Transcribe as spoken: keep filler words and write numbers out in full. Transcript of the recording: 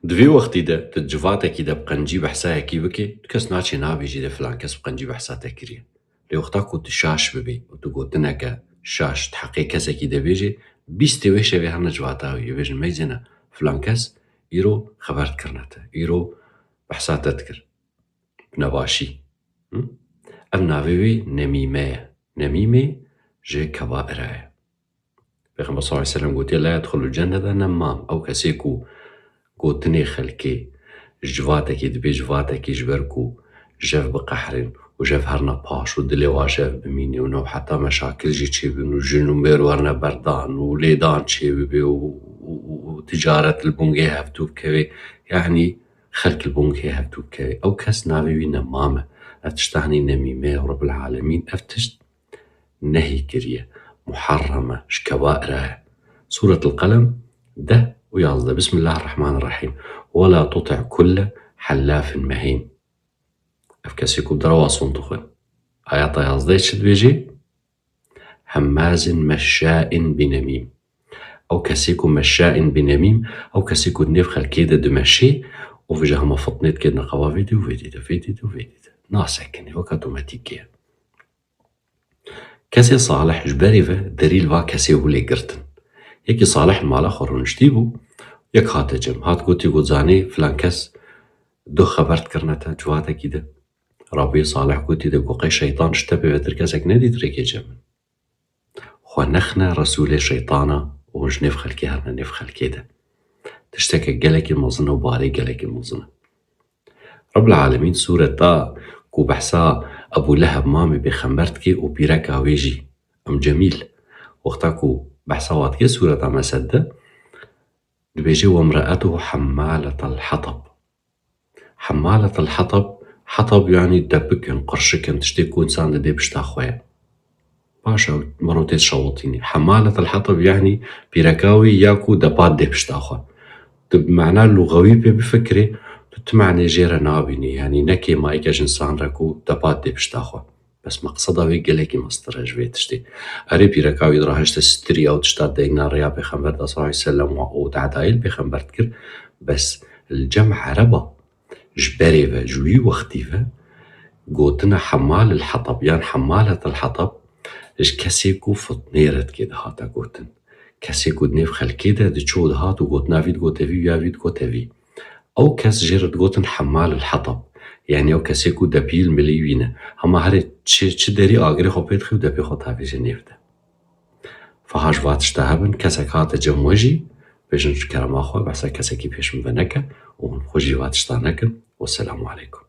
Di vê wextî de tu civatekî de bi qencî behsa yekî bikî, tu kes naçê nabêjî de filan kes bi qencî behsa te kiriye. Lê wexta ku tu şaş bibî û tu gotineke şaş di heqê kesekî de bêjî, bîstê wê şevê herne civata wî, yê bêjin meyzêne filan kes îro xeber dikirine te, îro behsa te dikir. Bi nebaşî. Hı? Ev navê wê nemîme ye. Nemîmê ji kebaira ye. Pêxember sallallahu aleyhi ve sellem gotiye, "La yedxulul cennete nemmam." Ew kesê ku gotinê xelkê ji civatekî dibê civatekî ji ber ku jev biqehrin û jev herna paş û dilê wa jev bimînê û new heta meşakil jî çêbin û jin û mêr werine berdan û lêdan çêbibe û, û, û, û ticaret li bongê hevdû bikeve. Yanî xelk li bongê hevdû bikeve. Ew kes navê wî nemam e. Ev tişta hinî nemîme ye û Rebbil Alemîn ev tişt nehî kiriye. Muharrem e, ji kebaira ye. Sûretul Qelem deh û yazdeh. Bismillahirrahmanirrahîm. "Wela tuti' kulle hellafin mehîn." Ev kesê ku bi derewa son dixwe. Ayeta yazdeh çi dibêjê? "Hemmazin meşşain binemîm." Ew kesê ku meşşain binemîm, ew kesê ku di nêv xelkê de dimeşê û vêca hema fitnê dike di neqeba vê dê û vê dê de, vê dê de û vê dê de. Nasekinê, weke otomatîkê ye. Kesê salih ji berê ve derî li va kesê holê girtin. Yekî salih li mala xwe rûniştî bû, yek hate cem. Hat gotî, got, "Zanî filan kes du xeber dikirine te civatekî de." Rabî salih gotî de, "Got qey şeytan ji te pê vetir kesek nedît rêkê cem min." Xwe nexne resûlê şeytana û hûn ji nêv xelkê herine nêv xelkê de. Tişteke gelekî mezin e û barê gelekî mezin e. Rebbil Alemîn sûreta ku behsa Ebû Leheb mamê pêxember dike û pîreka wê jî, em Cemîl, wexta ku behsa wa dike sûreta Mesed de, dibêje, "Wemre'etuhu hemmaletel hatab." Hemmaletel hatab, hatab yanî depik in, qirşik in, tiştê ku însan didê pişta xwe ye. Baş e, mero tê şewitînê. Hemmaletel hatab yanî pîreka wî ya ku depa didê pişta xwe. Tu bi mana lûxewî pê bifikirê, tu ti manê jê re nabînî. Yanî ne kêmayî ke ji însan re ku depa didê pişta xwe. Bes meqseda wê gelekî mestir e ji vê tiştê. Erê, pîreka wî dirahişte sitiriya û tişta deyna rêya Pêxember de sallallahu aleyhi ve sellem û, û tedayê li Pêxember dikir. Bes li cem ereba ji berê ve, ji wî wextî ve gotina hemmal el hatab yan hemmalet el hatab ji kesê ku fitnê re dike dihate gotin. Kesê ku di nêv xelkê de diçû dihat û gotina vî digote vî û ya vî digote vî. Ew kes jê re digotin hemmal el hatab. Yanî ew kesê ku depî li milî wî ne. Hema herê çi, çi derî agirê xwe pê dixe û depê xwe tavêje nêv de. Faha ji va tişta hebin, kesek hate cem we jî, bêjin ji kerema xwe, behsa kesekî pêş min veneke û hûn xwe jî va tişta nekin. Wesselamu aleykum.